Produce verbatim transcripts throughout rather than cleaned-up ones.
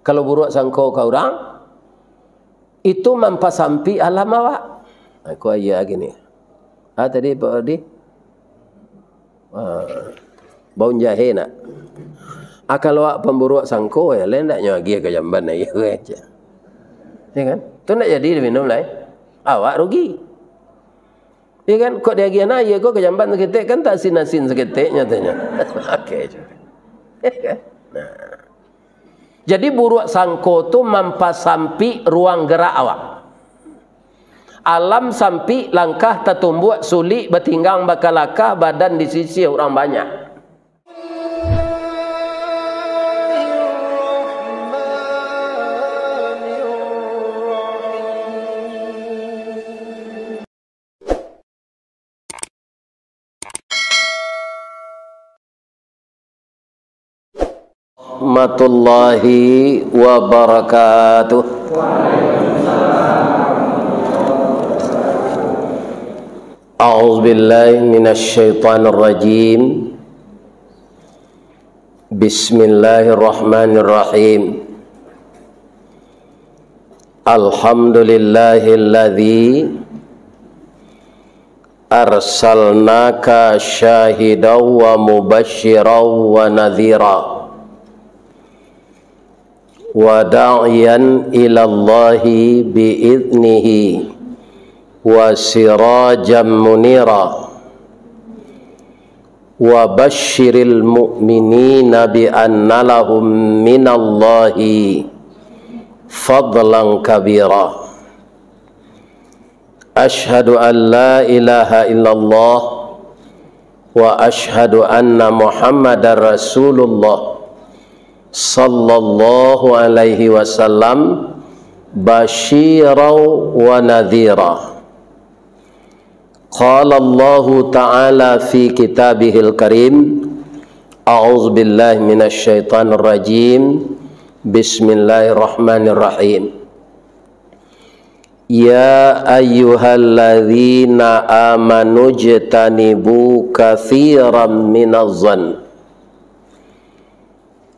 Kalau buruak sangko ka urang, itu mampasampik alam awak. Aku ayah gini. Ah, tadi Pak Odi? Ah, baun jahe nak. Ah, kalau awak pamburuak sangko, ya, lain ndak nyo agiah ka jamban aia ko aja. Ya kan? Tu ndak jadi diminum lai. Awak rugi. Ya kan? Kok diagiah aia ko ka jamban saketek, kan tak asin-asin saketek nyatonyo. Oke. Ya kan? Nah. Jadi, buruak sangko tu mampasampik ruang gerak awak. Alam sampik, langkah tatumbuak, sulik batinggang bakalakah, badan disisiah urang banyak. Warahmatullahi wabarakatuh. A'udzubillahi minasyaitonirrajim. Bismillahirrahmanirrahim. Alhamdulillahilladzi arsalnaka syahidan wa mubasysyiran wa nadhira, wa da'iyan ilallahi bi idznihi, wa sirajan munira. Wa basyiril mu'minina bi anna lahum minallahi fadlan kabira. Asyhadu an la ilaha illallah wa asyhadu anna Muhammadar Rasulullah sallallahu alaihi wasallam basyiran wa nadhira. Qala Allahu ta'ala fi kitabihil karim, a'udzubillahi minasyaitonirrajim. Bismillahirrahmanirrahim. Ya ayyuhalladzina amanu jtanibu katsiran minaz zann.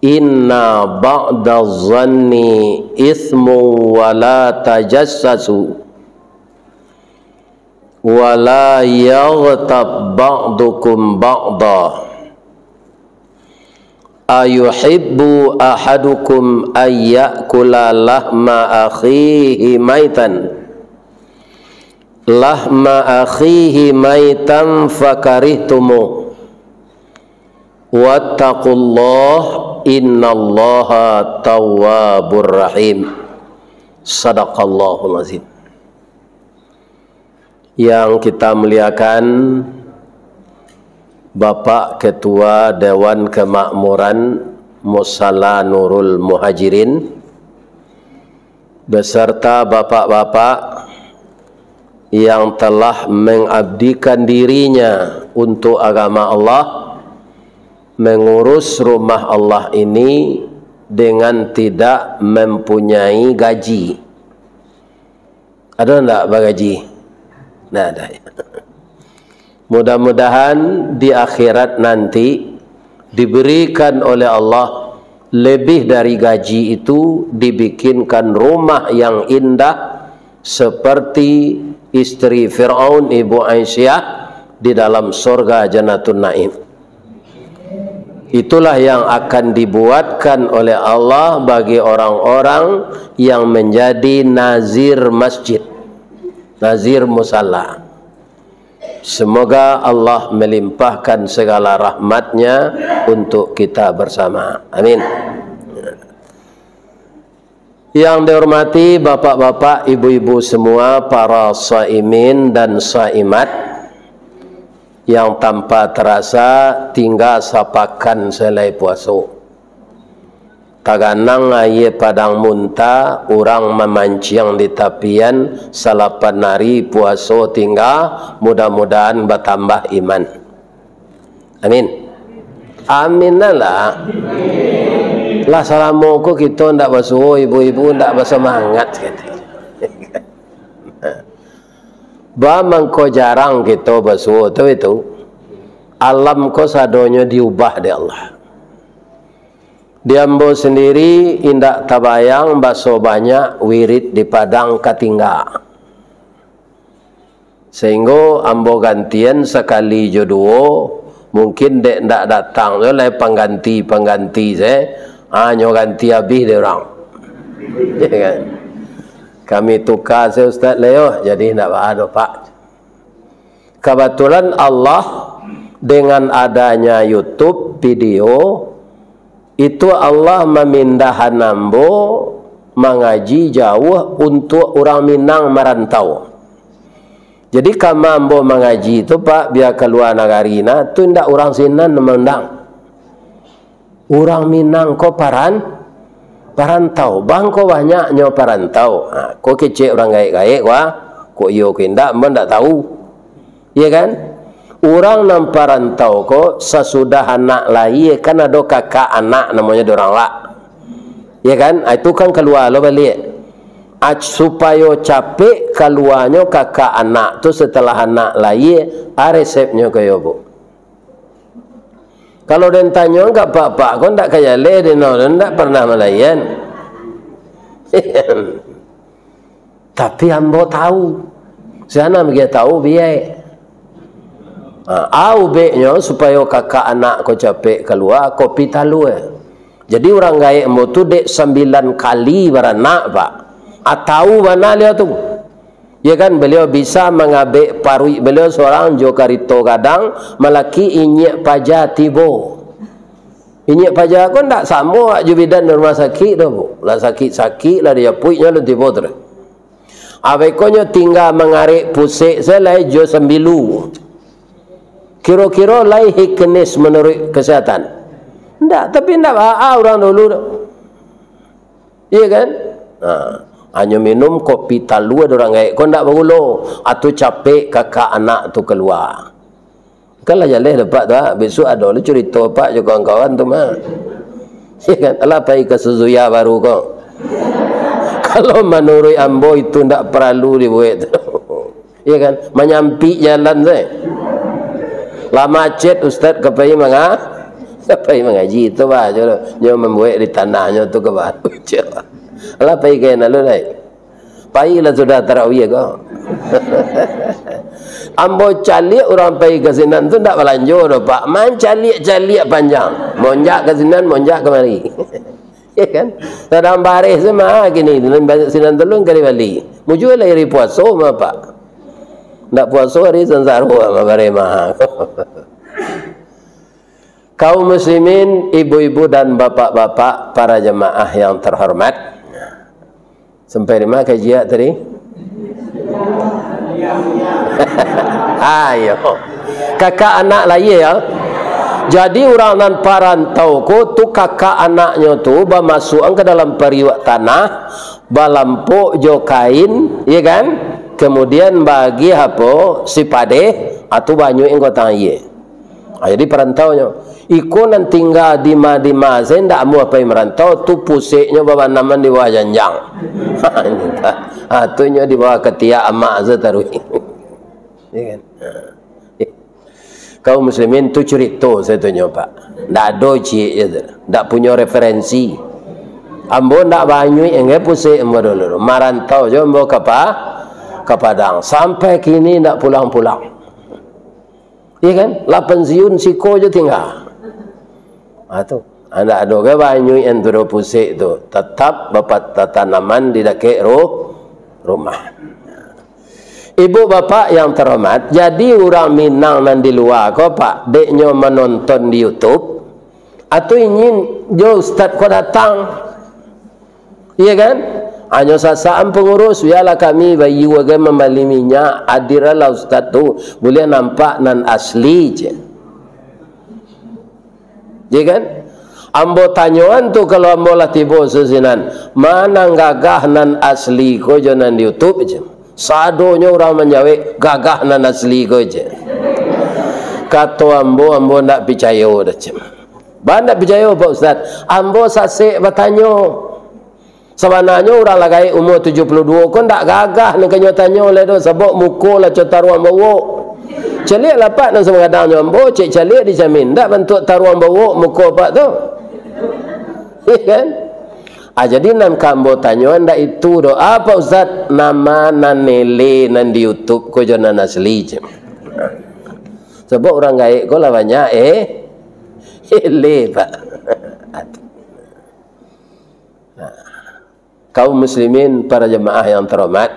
Inna ba'daz zanni itsmun wa la tajassasu. Wa la yaghtab ba'dukum ba'da. Ayuhibbu ahadukum ayyakula lahma akhihi maitan. Lahma akhihi maitan fakarihtumuh. Wattaqullah, innallaha tawwabur rahim. Sadaqallahul azim. Yang kita muliakan, Bapak Ketua Dewan Kemakmuran Musala Nurul Muhajirin, beserta bapak-bapak yang telah mengabdikan dirinya untuk agama Allah, mengurus rumah Allah ini dengan tidak mempunyai gaji. Ado ndak bagaji? Nah, ado. Mudah-mudahan di akhirat nanti diberikan oleh Allah lebih dari gaji itu, dibikinkan rumah yang indah seperti istri Firaun, Ibu Aisyah, di dalam sorga Jannatun Naim. Itulah yang akan dibuatkan oleh Allah bagi orang-orang yang menjadi nazir masjid, nazir musala. Semoga Allah melimpahkan segala rahmat-Nya untuk kita bersama. Amin. Yang dihormati bapak-bapak, ibu-ibu semua, para saimin dan saimat, yang tanpa terasa tinggal sapakan selai puaso. Taganang aia padang muntah, urang mamanciang di tapian, salapan ari puaso tingga, mudah-mudahan batambah iman. Amin. Amin lah. Lah salamo ko kito ndak basuo, ibu-ibu ndak basamangat, kato. Ba mangko jarang kito basuo, tu itu. Alam ko sadonyo diubah dek Allah. Di ambo sandiri indak tabayang baso banyak wirid di Padang katingga. Sahinggo ambo gantian sakali jo duo, mungkin dek ndak datang tu lai pangganti-pangganti se, ha, nyo ganti abih dek urang. Ya kan? Kami tuka se Ustaz Leo, jadi ndak baa doh, Pak. Kabatulan Allah, dengan adanya YouTube video, itu Allah mamindahan ambo mangaji jauah untuak urang Minang marantau. Jadi, kama ambo mangaji tu, Pak, bia kalua nagari nah, tu indak urang sinan nan maundang. Urang Minang ko paran-, parantau. Bangko banyaknyo parantau. Ha, ko kecek urang gaek-gaek ko, ah. Kok iyo ko indak, ambo ndak tahu. Iya kan? Urang nan parantau ko, sasudah anak lahia, kan ado kakak anak namonyo di urang, Pak. Iya kan? Ah, itu kan kalua lo baliak. Ah, supayo capek kaluanyo kakak anak tu setelah anak lahia, ah, resepnyo kayo, Bu. Kalau den tanyo ka apak-apak ko, ndak ka jaleh den, ndak pernah malahian. Tapi ambo tahu. Siana manggia tahu biai. Ha, ubeknyo supayo kakak anak ko capek kalua, kopi talua. Jadi urang gaek ambo tu dek sambilan kali baranak, Pak. Ah, tahu bana liau tu. Ya kan, beliau bisa mangabek paruik beliau sorang jo karito gadang, malaki inyiak paja tibo. Inyiak paja ko ndak samo awak jo bidan di rumah sakik doh, Bu. Lah sakik-sakik, lah dijapuiknyo, lah tibo tu. Abaikonyo tingga mangarek pusek se lai jo sambilu. Kiro-kiro lai higienis manuruik kasehatan? Ndak, tapi ndak baa urang dulu tu. Iya kan? Ha, hanyo minum kopi talua dek urang gaek ko ndak bagulo, atau capek kakak anak tu kalua. Kan lah jaleh dek Pak tu, ah. Bisuak ado lah curito Pak jo kawan-kawan tu mah. Iya kan? Alah pai ka Suzuya baru ko. Kalau manuruik ambo itu ndak paralu dibuek tu. Iya kan? Manyampik jalan tu, eh. Lah macet ustaz ka pai manga-, ka pai mangaji tu bah, jo, nyo mambuek di tanahnyo tu ka baru. Alah pai ka nan lalu dai. Pailah sudah tarawih ko. Ambo caliak urang pai ka sinan tu ndak balanjo doh, Pak. Mancaliak-caliak panjang. Monjak ka sinan, monjak kamari. Ya kan? Sadang bareh se mah kini, sinan tulun ka dibali. Mujua lah ari puaso mah, Pak. Ndak puaso ari sansaro mah bareh mah. Kaum muslimin, ibu-ibu dan bapak-bapak, para jamaah yang terhormat. Sampai di ma kajiak tadi? Ayo. Kakak anak lahia, ya. Jadi urang nan parantau ko tu kakak anaknyo tu bamasuakan ka dalam pariuak tanah, balampok jo kain, ya kan? Kemudian bagi apo, sipadeh, atu banyuik angkotang aia. Ha, jadi parantaunyo. Iko nan tingga di ma-di ma se ndak amuah pai marantau, tu puseknyo babanaman di bawah janjang. Ha, tu nyo di bawah katiak amak se taruih. Ya kan? Ha. Kaum muslimin tu curito satunyo, Pak. Ndak ado ciek je tu. Ndak punyo referensi. Ambo ndak banyuik anggai pusek ambo dulu tu. Marantau jo ambo ka Pa-, ka Padang. Sampai kini ndak pulang-pulang. Iya kan? Lah pensiun siko jo tingga. Ha, tu. Ndak ado gai banyuik antaro pusek tu. Tetap bapat-, tatanaman di dakek ru-, rumah. Ibu bapak yang terhormat, jadi urang Minang nan di lua ko, Pak, dek nyo manonton di YouTube, atau ingin jo ustaz ko datang. Iya kan? Hanyo sasakan pangurus, bialah kami bayu agai mambali minyak, hadirlah ustaz tu, buliah nampak nan asli, cek. Iya kan? Ambo tanyoan tu kalau ambo lah tibo sasinan, ma nan gagah nan asli ko jo nan di YouTube, cek. Sadonyo urang manjawek, gagah nan asli ko, cek. Kato ambo, ambo ndak picayo doh, cek. Ba ndak picayo, Pak Ustaz? Ambo sasek batanyo. Sabananyo urang lah gaek umua tujuah puluah duo ko ndak gagah nan ka nyo tanyo lai doh, sabab muko lah co taruang bauak. Caliaklah Pak nan sabagadang jo ambo, cek caliak di camin. Ndak bantuak taruang bauak muko Pak tu. Iya kan? Ah, jadi nan ka ambo tanyo ndak itu doh. Apa, Ustaz? Nama nan ele nan di YouTube ko jo nan asli, cek. Sebab urang gaek ko lah banyak, eh, ele, Pak. Nah, kaum muslimin, para jemaah yang terhormat,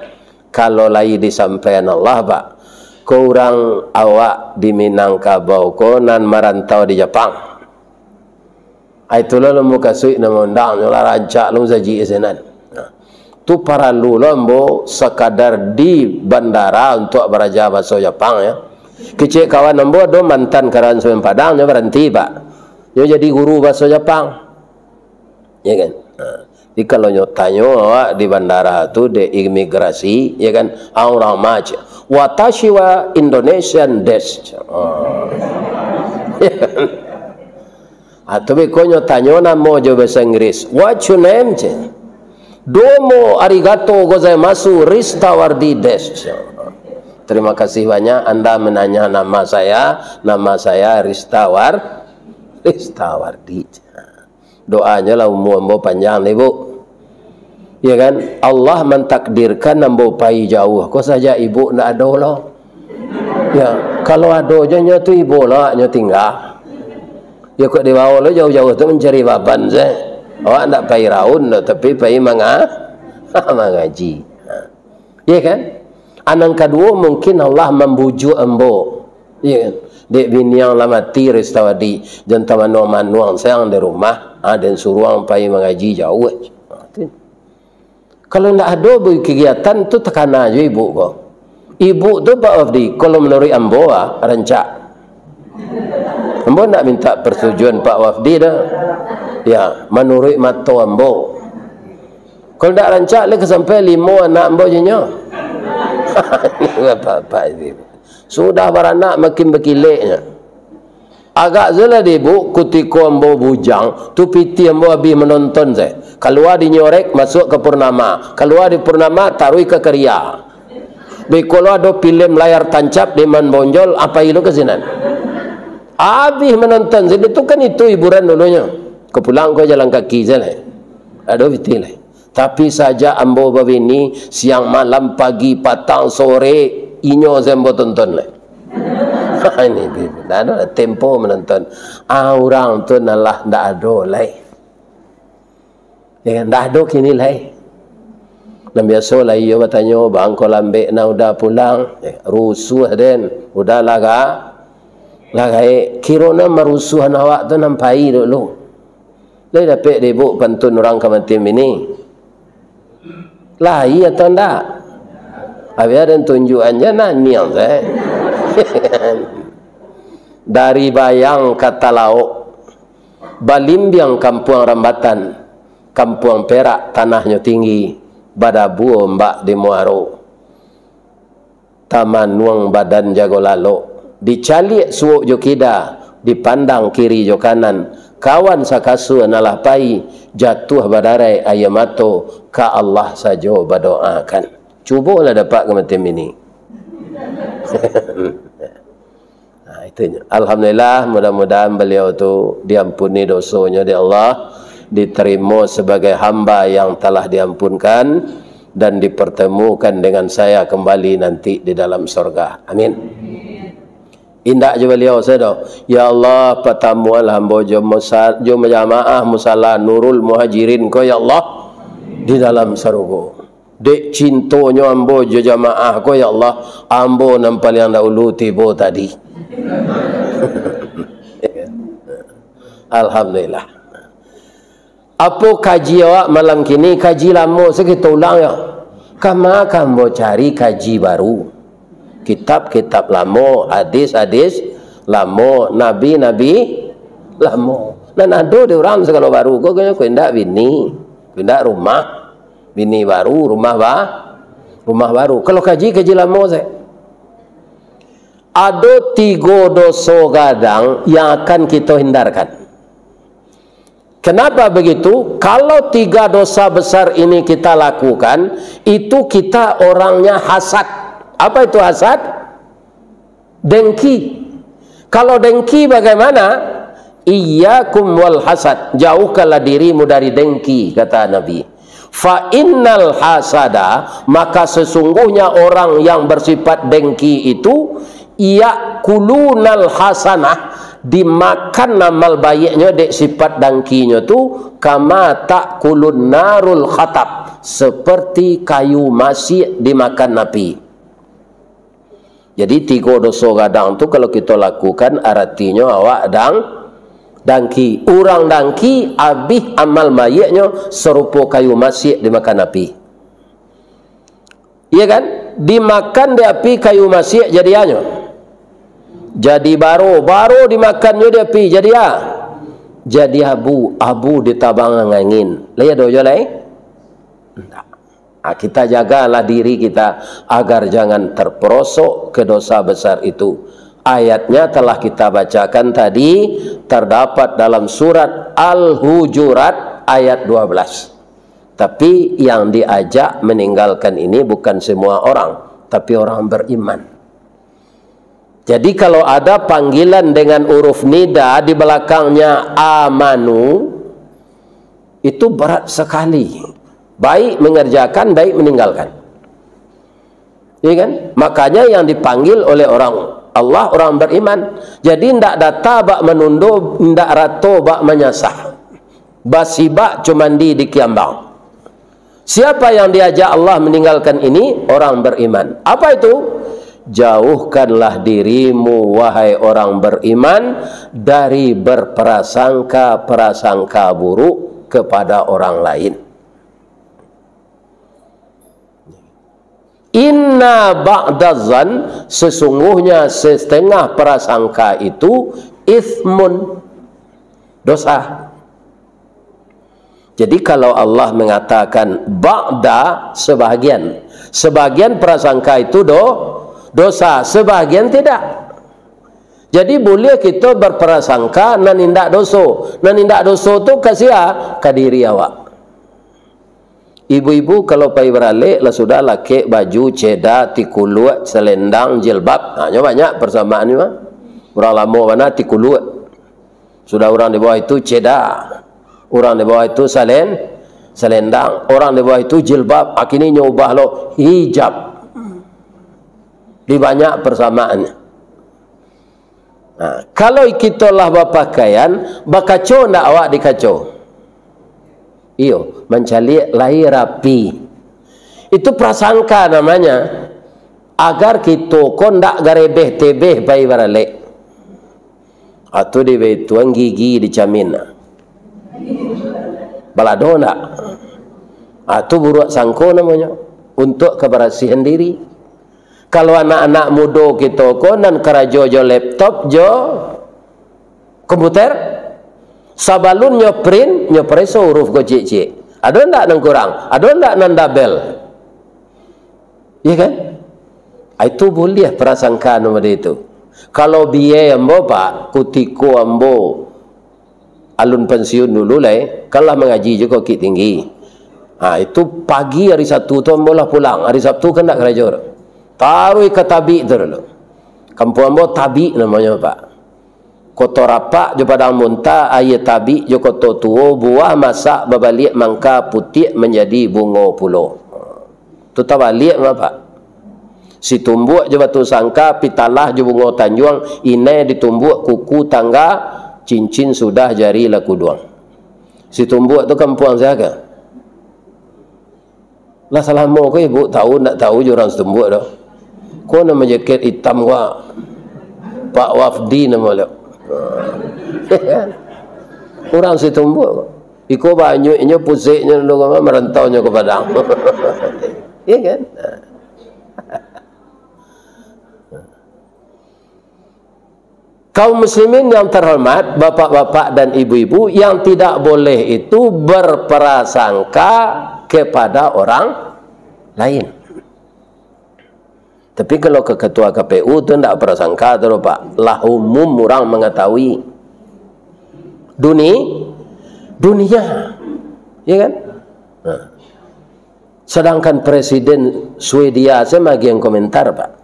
kalau lai disampaikan Allah, Pak, ko urang awak di Minangkabau ko nan marantau di Japang. Ah, itulah lo mukasuik nan maundangnyo lah, rancak lo sajik sinan. Nah, tu paralu lo ambo sakadar di bandara untuak baraja bahaso Japang, ya. Kecek kawan ambo ado mantan karyawan Semen Padang, nyo baranti, Pak. Nyo jadi guru bahaso Japang. Ya kan? Nah, jadi kalau nyo tanyo awak di bandara tu, dek imigrasi, ya kan? Ah, urang mac. "Watashi wa Indonesian desu." Ah. Ya kan? Atau beko nyo tanyo namo jo bahasa Inggris, "What's your name?" cek. "Domo arigato gozaimasu, Rista Wardi desu." Terima kasih banyak Anda menanya nama saya. Nama saya Rista War-, Rista Wardi. Doanyo lah umua ambo panjang, Ibu. Ya kan? Allah mantakdirkan ambo pai jauah. Ko sajak ibu ndak ado lo. Ya, kalau ado jo nyo tu ibo lo, nyo tingga. Ya, kok dibawo lo jauah-jauah tu mancari baban se. Awak ndak pai raun lo, tapi pai manga-, mangaji. Ha. Ya kan? Nan kaduo, mungkin Allah mambujuak ambo. Ya kan? Dek bini ang lah mati, Rista Wardi, jan tamanuang-manuang sayang di rumah, ha, den suruang pai mangaji jauah. Ha, tu. Kalau ndak ado be kegiatan tu, takana jo ibu ko. Ibu tu, Pak Wafdi, kalau manuruik ambo, ah, rancak. Ambo ndak minta persetujuan Pak Wafdi doh. Ya, manuruik mato ambo. Kalau ndak rancak, lai ka sampai limo anak ambo jo nyo. Bapak-bapak ibu. Sudah baranak makin bakileknyo. Agak se lah di ibu, kutiko ambo bujang, tu pitih ambo abih manonton se. Kalua di Nyorek, masuak ka Purnama. Kalua di Purnama, taruih ka Keria. Beko lo ado filem layar tancap di Manbonjol, apai lo ka sinan. Abih manonton se, itu kan itu hiburan dulunyo. Ko pulang ko jalan kaki se lah. Ado pitih lah. Tapi sajak ambo babini, siang malam, pagi, patang, sore, inyo se ambo tonton lai. Ini, ndak ado tempo manonton. Ah, urang tu nan lah ndak ado lai. Ya kan? Ndak ado kini lai. Nan biaso lai iyo batanyo, "Bang, ko lambek nah, Uda pulang?" Eh, rusuah den. Uda lah ga-, lah gaek. Kiro nan marusuahan awak tu nan pai dulu. Lai dapek dek ibu pantun urang kamatian bini? Lai atau ndak? Abih den tunjuakan se naniang se. Dari Bayang ka Talaok, balimbiang Kampuang Rambatan, Kampuang Perak tanahnyo tinggi, badabua ombak di muaro. Tamanuang badan jago lalok, dicaliak suok jo kida, dipandang kiri jo kanan, kawan sakasua nan lah pai, jatuah badarai aia mato, ka Allah sajo badoakan. Cubolah dapek kamatian bini. Nah, itu nyo. Alhamdulillah, mudah-mudahan beliau tu diampuni dosonyo dek Allah, diterimo sebagai hamba yang telah diampunkan, dan dipertemukan dengan saya kembali nanti di dalam sorga. Amin. Indak jo baliau sajo doh. Ya Allah, patamuanlah ambo jo musa-, jo jamaah musala Nurul Muhajirin ko, ya Allah, di dalam sarugo. Dek cintonyo ambo jo jamaah ko, ya Allah, ambo nan paliang dahulu tibo tadi. Alhamdulillah. Apo kaji awak malam kini? Kaji lamo, sakito ulang yo. Kama ka ambo cari kaji baru? Kitab-kitab lamo, hadis-hadis lamo, nabi-nabi lamo. Nan ado di urang sagalo baru ko, ko indak bini, ko indak rumah. Bini baru, rumah ba-, rumah baru. Kalau kaji, kaji lamo se. Ado tigo doso gadang yang akan kito hindarkan. Kenapa begitu? Kalau tiga dosa besar ini kita lakukan, itu kita orangnya hasad. Apa itu hasad? Dengki. Kalau dengki bagaimana? "Iyyakum wal hasad, jauhkanlah dirimu dari dengki," kata Nabi. "Fa innal hasada, maka sesungguhnya orang yang bersifat dengki itu, yakulunal hasanah, dimakan amal baiknyo dek sifat dengkinyo tu, kama takulun narul khatab, seperti kayu masiak dimakan api." Jadi, tigo doso gadang tu, kalau kito lakukan, aratinyo awak dang-, dangki. Urang dangki, abih amal baiknyo sarupo kayu masiak dimakan api. Iya kan? Dimakan di api kayu masiak, jadi anyo. Jadi baro, baro dimakannyo di api, jadi a? Jadi abu, abu ditabang angin. Lai ado jo lai? Indak. Ah, kita jagalah diri kita agar jangan terperosok ke dosa besar itu. Ayatnya telah kita bacakan tadi, terdapat dalam surat Al-Hujurat ayat dua belas. Tapi yang diajak meninggalkan ini bukan semua orang, tapi orang beriman. Jadi, kalau ada panggilan dengan huruf nida di belakangnya amanu, itu berat sekali. Baik mengerjakan, baik meninggalkan. Iya kan? Makanya yang dipanggil oleh orang Allah, orang beriman. Jadi, ndak data bak manundo, ndak rato bak manyasah. Basibak cumandi di kiambang. Siapa yang diajak Allah meninggalkan ini? Orang beriman. Apa itu? Jauhkanlah dirimu, wahai orang beriman, dari berprasangka-prasangka buruk kepada orang lain. Inna ba'dazan, sesungguhnya setengah prasangka itu, ismun, dosa. Jadi, kalau Allah mengatakan ba'da, sebahagian, sebahagian prasangka itu do-, dosa, sebahagian tidak. Jadi, buliah kito berprasangka nan indak doso. Nan indak doso tu ka sia? Ka diri awak. Ibu-ibu kalau pai baralek, lah sudah lakek baju, ceda, tikuluak, salendang, jilbab. Ha, nyo banyak persamaan ni mah. Urang lamo bana tikuluak. Sudah urang di bawah itu ceda. Urang di bawah itu salen-, salendang. Urang di bawah itu jilbab. Kini nyo ubah lo hijab. Di banyak persamaannyo. Nah, kalau kito lah bapakaian, bakaco ndak awak di kaco? Iyo, mancaliak lai rapi. Itu prasangka namanya. Agar kito ko ndak garebeh-tebeh pai baralek. Atau di baituan gigi dicamin. Balado ndak? Atau buruak sangko namonyo. Untuk kebersihan diri. Kalau anak-anak mudo kito ko nan karajo jo laptop, jo komputer, sabalun nyo print, nyo pareso huruf ko ciek-ciek. Ado ndak nan kurang? Ado ndak nan dabel? Iya kan? Ah, itu buliah prasangka nan model itu. Kalau biyai ambo, Pak, kutiko ambo alun pensiun dulu lai, kan lah mangaji juo Bukittinggi. Ha, itu pagi hari Sabtu tu ambo lah pulang, hari Sabtu kan ndak karajo. Taruih ka Tabik tu dulu. Kampuang ambo Tabik namonyo, Pak. Koto Rapak jo Padang Muntah, Aia Tabik jo Koto Tuo, buah masak babaliak mangka, putiak manjadi bungo pulo. Tu tabaliak mah, Pak. Situmbuak jo Batusangka, Pitalah jo Bungo Tanjuang, inai ditumbuak kuku tangga, cincin sudah jari lah kuduang. Situmbuak tu kampuang sia ka? Lah salamo ko ibu tahu, ndak tahu jo urang Situmbuak tu. Ko namo jaket itam ko, Pak Wafdi namo lo. Urang Situmbuak ko. Iko banyak inyo puseknyo dulu ko, marantaunyo ka Padang. Iya kan? Kaum muslimin yang terhormat, bapak-bapak dan ibu-ibu, yang tidak boleh itu berprasangka kepada orang lain. Tapi kalau ke ketua K P U tu ndak prasangka tu, Pak. Lah umum urang mengetahui. Duni-, dunia. Ya kan? Nah. Sedangkan Presiden Swedia saja magian komentar, Pak.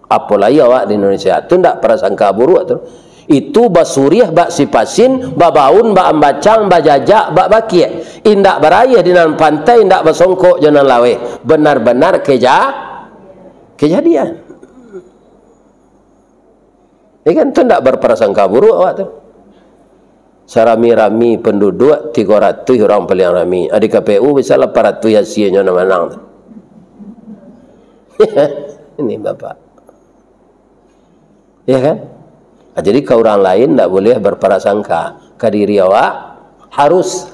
Apolai awak di Indonesia. Tu ndak prasangka buruak tu. Itu basuriah bak sipasin, babaun bak ambacang, bajajak bak bakiak. Indak baraiah di nan pantai, indak basongkok jo nan laweh. Benar-benar keja-, kejadian. Ya kan, tu ndak berprasangka buruk awak tu. Sarami-rami penduduk, tigo ratuih urang paling rami. Di K P U bisa lapan ratuih hasianyo nan manang tu. Ini Bapak. Ya kan? Ah, jadi ka urang lain ndak boleh berprasangka. Ka diri awak harus.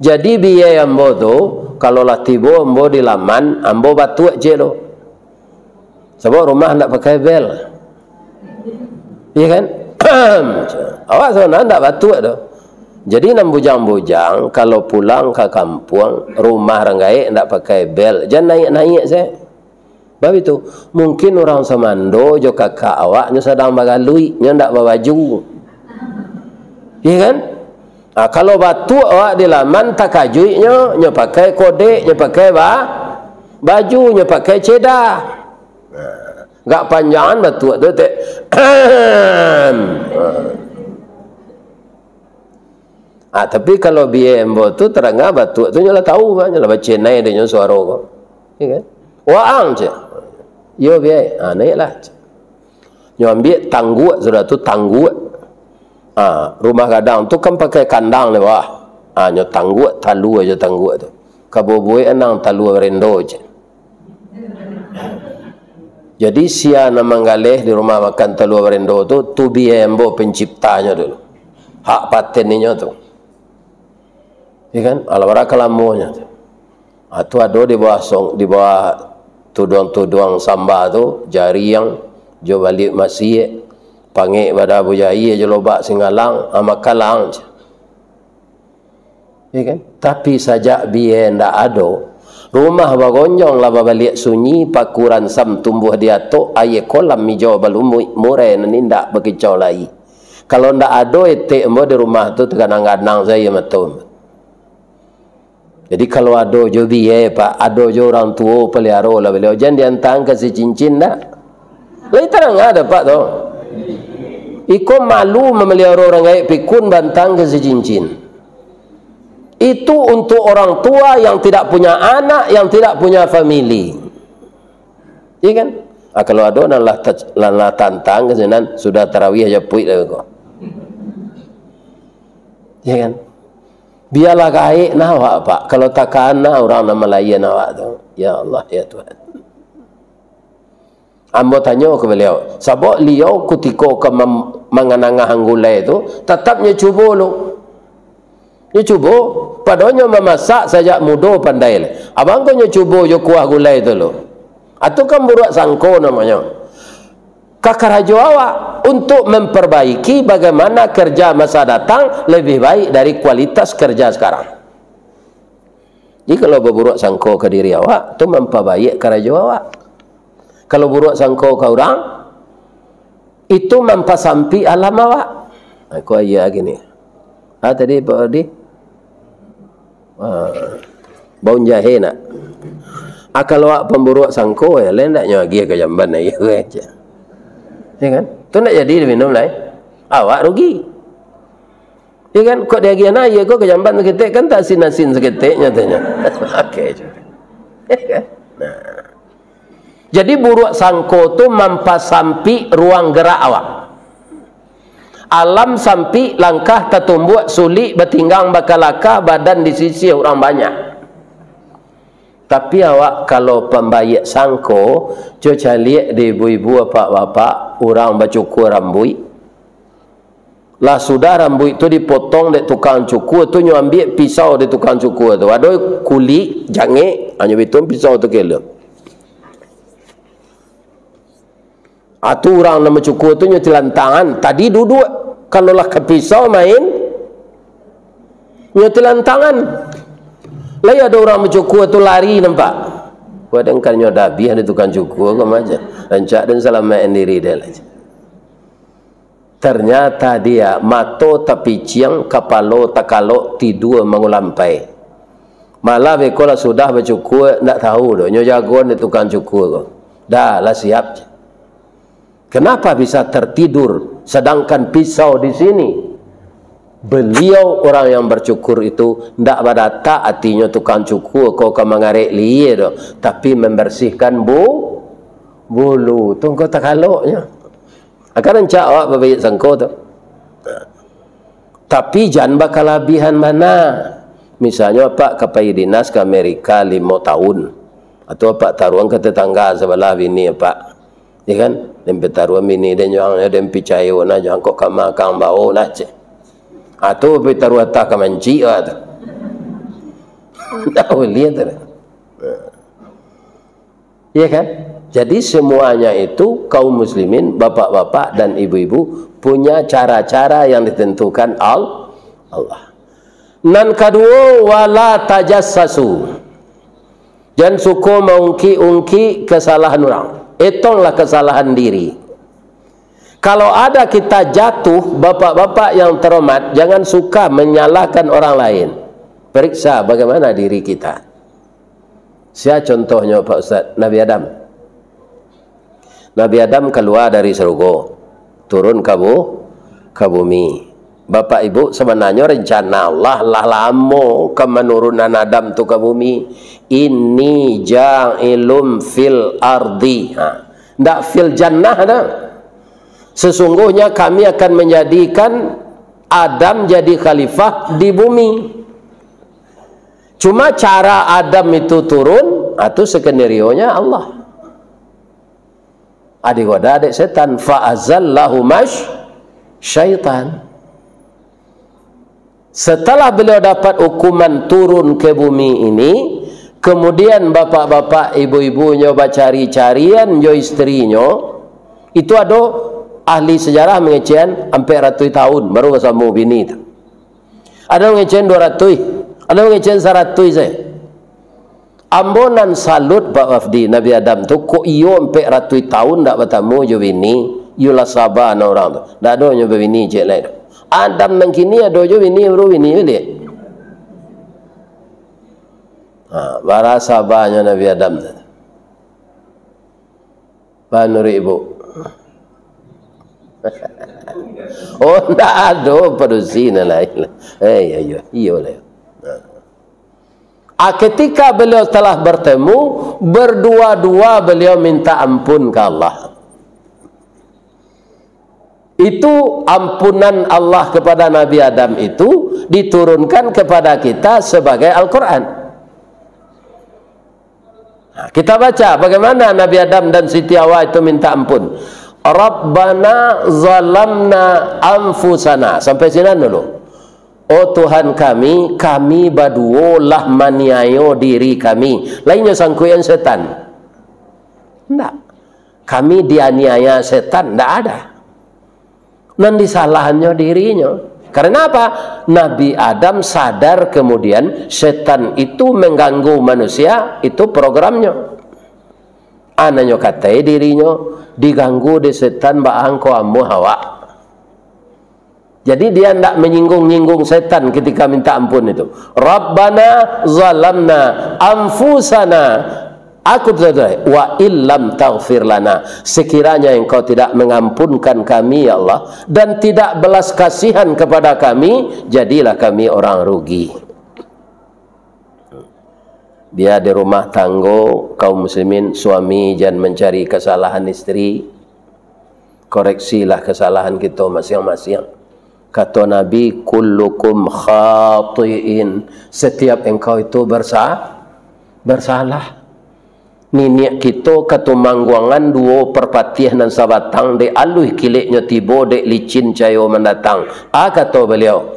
Jadi biyai ambo tu, kalau lah tibo ambo di laman, ambo batuak ciek lo. Sabab rumah ndak pakai bel. Iya kan? Awak sabananyo ndak batuak doh. Jadi nan bujang-bujang, kalau pulang ka kampuang, rumah urang gaek ndak pakai bel, jan naiak-naiak se. Bab itu, mungkin urang sumando jo kakak awak nyo sadang bagaluik, nyo ndak babaju. Iya kan? Ah, kalau batuak awak di laman, takajuik nyo, nyo pakai kodek, nyo pakai ba-, baju, nyo pakai cedah. Nah, agak panjangan batuak tu, tek. Ah, tapi kalau biyai ambo tu, tarangah batuak tu, nyo lah tahu, nyo lah bacenai dek nyo suaro ko. Iya kan? "Waang," cek. "Iyo, biyai." Ah, naiaklah. Nyo ambiak tangguak, sudah tu tangguak. Ah, rumah gadang tu kan pakai kandang di bawah. Ah, nyo tangguak, talua jo tangguak tu. Ka bubuek anang talua barendo, cek. Jadi, sia nan manggaleh di rumah makan talua barendo tu, tu biyai ambo penciptanyo dulu. Hak paten inyo tu. Ya kan? Alah, bara ka lamonyo tu. Ah, tu ado di bawah song-, di bawah tuduang-tuduang samba tu, jariang, jo baliak masiak, pangek bada Abu Jahia jo lobak Singgalang, ah, makalang, cek. Ya kan? Tapi sajak biyai ndak ado, rumah bagonjong lah babaliak sunyi, paku ransam tumbuah di atok, aia kolam ijau balumbuik, murai nan indak bakicau lai. Kalau ndak ado etek ambo di rumah tu, taganang-ganang sajo mato. Jadi, kalau ado jo biyai, Pak, ado jo urang tuo, paliaro lah baliau. Jan diantaan ka si cincin, dak? Lai tarang ado, Pak, tu. Iko malu mamaliaro urang gaek pikun, baantaan ka si cincin. Itu untuk orang tua yang tidak punya anak, yang tidak punya famili. Iya kan? Ah, kalau ado nan lah ta-, nan lah tantang ka sinan, sudah tarawih japuik lah ko. Iya kan? Bialah gaek nah awak, Pak. Kalau takana urang nan malayan awak tu. Ya Allah, ya Tuhan. Ambo tanyo ka baliau, sabab liau kutiko ka mam-, manganangah gulai tu, tatap nyo cubo lo. Nyo cubo, padonyo mamasak sajak mudo pandai lai. Abang ko nyo cubo jo kuah gulai tu lo. Atu kan buruak sangko namonyo. Ka karajo awak untuk memperbaiki bagaimana kerja masa datang lebih baik dari kualitas kerja sekarang. Jadi, kalau baburuak sangko ka diri awak, tu mampabaiak karajo awak. Kalau buruak sangko ka urang, itu mampasampik alam awak. Nah, ko aia gini. Ah, tadi Pak Odi? Ah, baun jahe nak. Ah, kalau awak pamburuak sangko, ya, lain ndak nyo agiah ka jamban aia ko, ya. Ya kan? Tu ndak jadi diminum lai. Awak rugi. Ya kan? Kok diagiah aia ko ka jamban saketek, kan taasin-asin saketek nyatonyo. Oke, cubo. Ya kan? Nah. Jadi, buruak sangko tu mampasampik ruang gerak awak. Alam sampik, langkah tatumbuak, sulik batinggang bakalakah, badan disisiah urang banyak. Tapi awak kalau pambaiak sangko, cubo caliak dek ibu-ibu, bapak-bapak, urang bacukua rambuik. Lah sudah rambuik tu dipotong dek tukang cukua tu, nyo ambiak pisau dek tukang cukua tu. Ado kulik, jangek, ha, nyo bituang pisau tu ka elo. Atu urang nan bacukua tu nyo tilantangan. Tadi duduak, kalau lah ka pisau main, nyo tilantangan. Lai ado urang bacukua tu lari nampak. Wah, dangkan nyo dah abiah dek tukang cukua ko macam. Rancak den salamaik diri den lah. Ternyata dia mato tapiciang, kapalo takalok, tidua mangulampai. Malah beko lah sudah bacukua, ndak tahu doh, nyo jagoan dek tukang cukua ko. Dah lah siap. Kenapa bisa tertidur, sedangkan pisau di sini? Beliau orang yang bercukur itu ndak badatak atinyo tukang cukur ko ka mangarek lihia tu, tapi membersihkan bu-, bulu. Tu engkau takaloknyo. Akan rancak awak babayik sangko tu. Tapi jan bakalabihan bana. Misalnyo apak ka pai dinas ka Amerika limo tahun, atau apak taruang ka tetangga sabalah bini apak, ya kan? Den pitaruang bini den, jan den picayo nah, jan kok ka makang bao lah cek. Atau pitaruang atah ka mancik lah tu. Ndak buliah tu. Ya kan? Jadi semuanya itu kaum muslimin, bapak-bapak dan ibu-ibu, punya cara-cara yang ditentukan Al-, Allah. Nan kaduo, wala tajassasu. Jan suko maungkik-ungkik kesalahan urang. Etonglah kesalahan diri. Kalau ada kita jatuh, bapak-bapak yang terhormat, jangan suka menyalahkan orang lain. Periksa bagaimana diri kita. Sia contohnyo, Pak Ustaz? Nabi Adam. Nabi Adam kalua dari sarugo, turun ka bu-, ka bumi. Bapak Ibu, sabananyo rencana Allah lah lamo ka manurunan Adam tu ka bumi. Inni ja'ilum fil ardi. Ha. Ndak fil jannah dah. Sesungguhnya kami akan menjadikan Adam jadi khalifah di bumi. Cuma cara Adam itu turun, ah, tu skenarionyo Allah. Adi goda dek setan, fa azallahu mash syaitan. Setelah beliau dapat hukuman turun ke bumi ini, kemudian bapak-bapak, ibu-ibunyo bacari-carian jo istrinyo, itu ado ahli sejarah mangecekan ampek ratuih tahun baru basamo bini tu. Ado mangecekan duo ratuih, ado mangecekan saratuih sajo. Ambo nan salut, Pak Wafdi, Nabi Adam tu, kok iyo ampek ratuih tahun ndak batamu jo bini, iyolah saba nan urang tu. Ndak ado nyo babini ciek lai tu. Adam nan kini ado jo bini, baru bini baliak. Ha, bara sabanyo Nabi Adam tu. Manuruik ibu. Oh, ndak ado padusi nan lain. Eh, iyo, iyo, iyolah. Ah, ketika beliau telah bertemu, berdua-dua beliau minta ampun ke Allah. Itu ampunan Allah kepada Nabi Adam itu diturunkan kepada kita sebagai Al-Quran. Nah, kita baca bagaimana Nabi Adam dan Siti Hawa itu minta ampun. "Rabbana zalamna anfusana." Sampai sinan dulu. "Oh Tuhan kami, kami baduo lah maniayo diri kami." Lain nyo sangkuikan setan? Ndak. Kami dianiaya setan? Ndak ada. Nan disalahannyo dirinyo. Karena apa? Nabi Adam sadar kemudian setan itu mengganggu manusia, itu programnyo. Anaknyo katai dirinyo diganggu dek setan, baa angko ambo awak. Jadi dia ndak menyinggung-nyinggung setan ketika minta ampun itu. "Rabbana zalamna anfusana." Aku tidak, "Wa illam taghfir lana." Sekiranya Engkau tidak mengampunkan kami, ya Allah, dan tidak belas kasihan kepada kami, jadilah kami orang rugi. Bia di rumah tanggo, kaum muslimin, suami jan mancari kasalahan isteri, koreksilah kasalahan kito masiang-masiang. Kato Nabi, "Kullukum khatiin." Setiap engkau itu bersa-, bersalah. Niniak kito Katumangguangan duo Parpatiah nan sabatang, dek aluih kileknyo tibo, dek licin cayo mandatang. A kato baliau,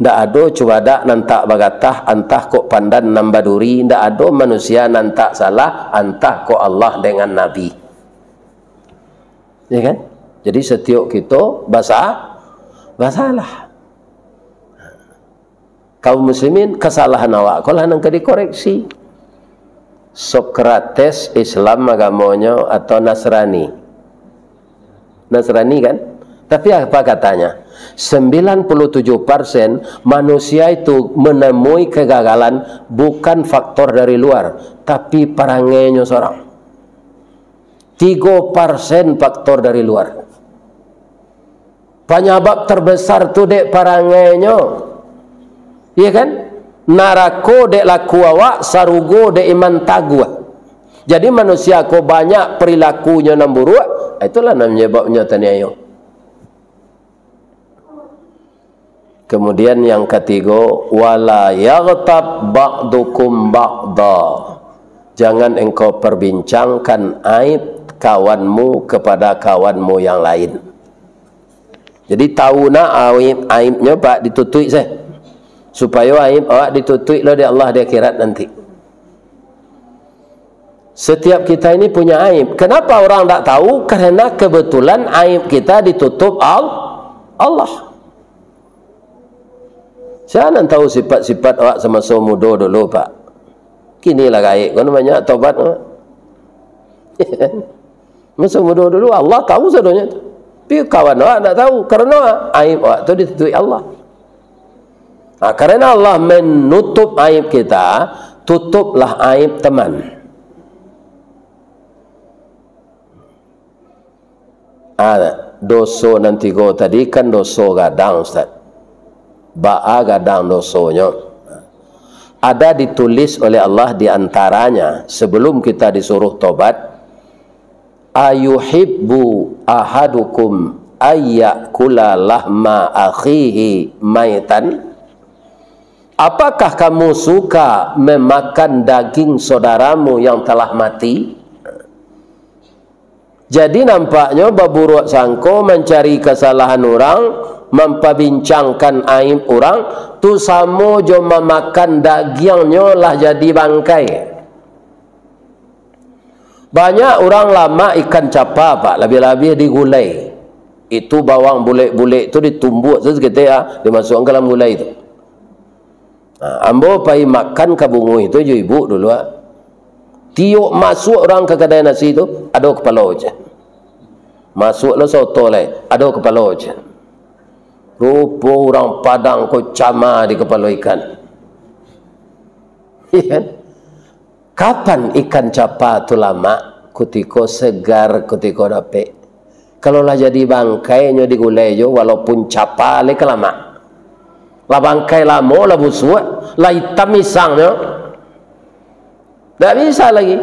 "Ndak ado cubadak nan tak bagatah, antah kok pandan nan baduri, ndak ado manusia nan tak salah, antah kok Allah dengan Nabi." Ya kan? Jadi setiok kito basa-, basalah. Kaum muslimin, kasalahan awak ko lah nan ka dikoreksi. Sokrates Islam agamonyo atau Nasrani? Nasrani kan? Tapi apa katanya? Sembilan puluh tujuh persen manusia itu menemui kegagalan bukan faktor dari luar, tapi perangainyo sorang. Tigo persen faktor dari luar. Panyabab terbesar tu dek parangainyo. Iya kan? Narako dek laku awak, sarugo dek iman taguah. Jadi manusia ko banyak perilakunyo nan buruak, itulah nan manyababnyo taniayo. Kemudian yang katigo, "Wala yaghtab ba'dukum ba'da." Jangan engkau perbincangkan aib kawanmu kepada kawanmu yang lain. Jadi, tahu nak aib, aibnyo, Pak, ditutuik seh. Supayo aib awak ditutuik lo di Allah di akhirat nanti. Setiap kita ini punya aib. Kenapa orang tak tahu? Karena kebetulan aib kita ditutup Al-, Allah. Sia nan tahu sifat-sifat awak samaso mudo dulu, Pak? Kini lah gaek, kan banyak tobat, Pak. Maso mudo dulu, Allah tahu sadonyo tu. Tapi kawan awak tak tahu. Karena aib awak tu ditutupi Allah. Nah, karena Allah menutup aib kita, tutuplah aib teman. Ah, doso nan tigo tadi kan doso gadang, Ustaz. Baa gadang dosonyo? Ada ditulis oleh Allah di antaranya, sebelum kita disuruh tobat, "Ayuhibbu ahadukum ayyakula lahma akhihi maitan?" Apakah kamu suka memakan daging saudaramu yang telah mati? Jadi, nampaknyo baburuak sangko, mancari kasalahan urang, mampabincangkan aib urang, tu samo jo mamakan dagiangnyo lah jadi bangkai. Banyak urang lamak ikan capa, Pak, labiah-labiah digulai. Itu bawang bulek-bulek tu ditumbuak tu saketek, ah, dimasukkan ka dalam gulai tu. Ha, ambo pai makan ka bunguih tu jo ibu dulu, ah. Tiok masuak urang ka kadai nasi tu, ado kapalo je. Masuak lo soto lai, ado kapalo je. Rupo urang Padang ko cama di kapalo ikan. Iya kan? Kapan ikan capa tu lamak? Kutiko segar, kutiko dapek. Kalau lah jadi bangkai nyo digulai jo, walaupun capa lai ka lamak. Lah bangkai lamo, lah busuak, lah itam misangnyo. Ndak bisa lagi.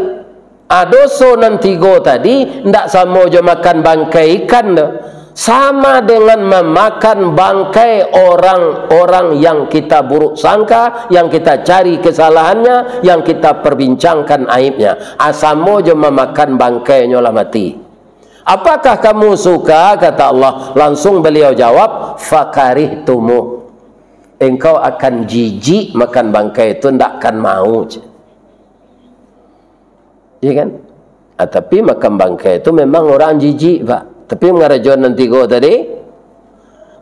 Ah, doso nan tigo tadi ndak samo jo makan bangkai ikan tu. Sama dengan memakan bangkai orang-orang yang kita buruk sangka, yang kita cari kesalahannya, yang kita perbincangkan aibnya. Ah, samo jo mamakan bangkainyo lah mati. "Apakah kamu suka?" kata Allah. Langsung beliau jawab, "Fakarihtumuh." Engkau akan jijik makan bangkai tu, ndak akan mau. Iya kan? Ah, tapi makan bangkai tu memang urang jijik, Pak. Tapi mangarajoan nan tigo tadi,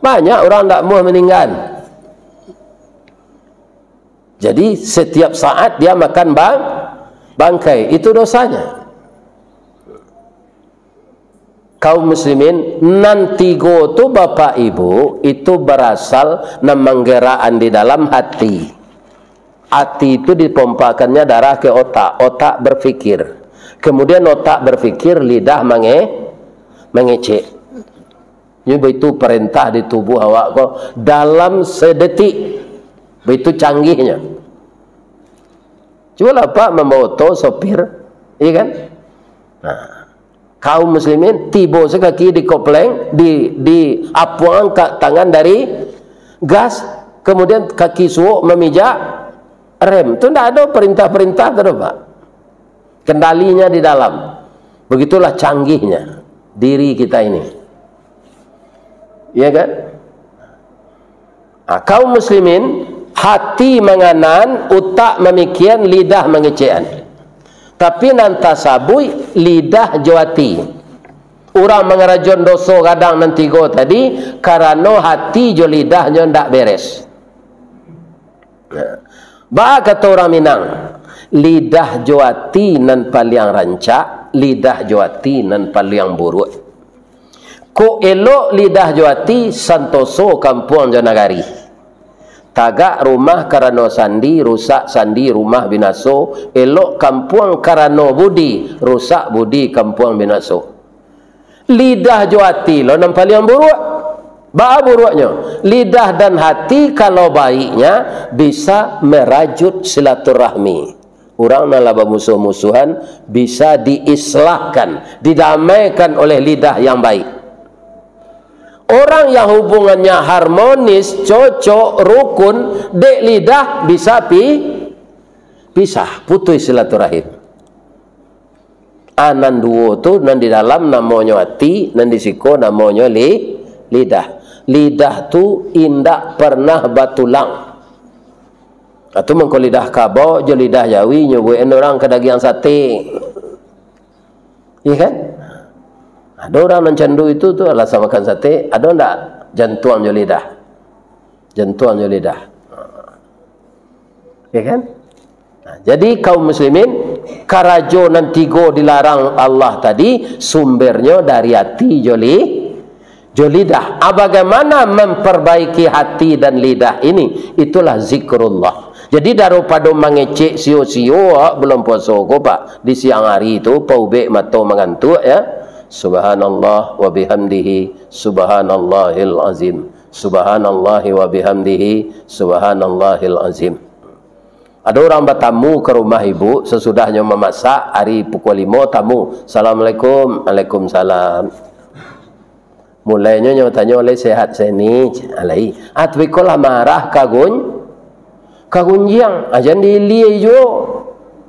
banyak urang ndak muah maninggan. Jadi, setiap saat dia makan bang-, bangkai. Itu dosanya. Kaum muslimin, nan tigo tu, Bapak Ibu, itu barasal nan manggerakan di dalam hati. Hati itu dipompakannya darah ke otak, otak berpikir. Kemudian otak berpikir, lidah mange-, mangecek. Ini baitu perintah di tubuh awak ko dalam sedetik. Baitu canggihnyo. Cubolah, Pak, mambawa oto, sopir, iya kan? Nah, kaum muslimin, tibo sakaki di kopleng, di, di apuang angkat tangan dari gas, kemudian kaki suok mamijak rem. Tu ndak ado perintah-perintah tu, Pak. Kendalinya di dalam. Begitulah canggihnya diri kita ini. Iya kan? Ah, kaum muslimin, hati manganan, utak mamikian, lidah mangecekan. Tapi nan tasabuik, lidah jo ati. Urang mangarajoan doso gadang nan tigo tadi, karano hati jo lidahnyo ndak beres. Nah, baa kato urang Minang, "Lidah jo ati nan paliang rancak, lidah jo ati nan paliang buruak." Kok elok lidah jo ati, santoso kampuang jo nagari. Tagak rumah karano sandi, rusak sandi, rumah binaso. Elok kampuang karano budi, rusak budi, kampuang binaso. Lidah jo ati lo nan paliang buruak. Baa buruaknyo? Lidah dan hati kalau baiknya bisa merajut silaturahmi. Urang nan lah bamusuah-musuahan bisa diislahkan, didamaikan oleh lidah yang baik. Orang yang hubungannya harmonis, cocok, rukun, dek lidah bisa pi-, pisah, putus silaturahim. Ah, nan duo tu, nan di dalam namonyo ati, nan di siko namonyo li-, lidah. Lidah tu indak pernah batulang. Atu mangko lidah kabau jo lidah jawi nyo buek urang ka dagiang sate. Iya kan? Ado urang nan candu itu tu alasan makan sate, ado ndak jantuang jo lidah? Jantuang jo lidah. Iya kan? Nah, jadi kaum muslimin, karajo nan tigo dilarang Allah tadi sumbernyo dari ati jo li-, jo lidah. Ah, bagaimana memperbaiki hati dan lidah ini? Itulah zikrullah. Jadi, daripado mangecek sio-sio, ah, bulan puaso ko, Pak, di siang hari tu, paubek mato mangantuak, ya. Subhanallah wa bihamdihi, subhanallahil azim. Subhanallahi wa bihamdihi, subhanallahil azim. Ado urang batamu ka rumah ibu, sasudahnyo mamasak, ari pukua limo tamu. "Assalamualaikum." "Waalaikumsalam." Mulainyo nyo tanyo, "Lai sehat, Seni?" "Alai." Ah, tapi kok lah marah ka gun-, ka gunjiang. Ah, jan diilia juo.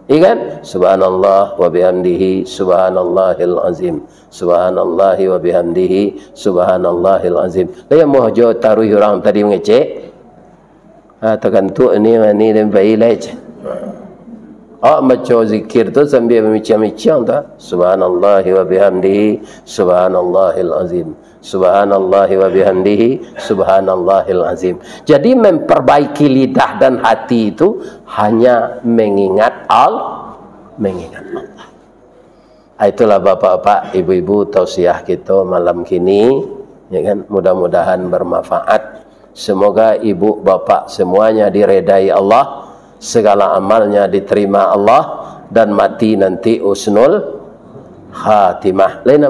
Iya kan? Subhanallah wa bihamdihi, subhanallahil azim. Subhanallahi wa bihamdihi, subhanallahil azim. Lah, iyo mah jo taruih urang tadi mangecek. Ah, takantuak ni, mani dan pai lai, ceh. Awak maco zikir tu sambia mamiciang-miciang tu. Subhanallahi wa bihamdihi, subhanallahil azim. Subhanallahi wa bihamdihi, subhanallahil azim. Jadi, memperbaiki lidah dan hati itu hanya mengingat Al-, mengingat Allah. Ah, itulah, bapak-bapak, ibu-ibu, tausiah kito malam kini, ya kan? Mudah-mudahan bermanfaat. Semoga ibu bapak semuanya diredai Allah, segala amalnya diterima Allah, dan mati nanti husnul khatimah. Lain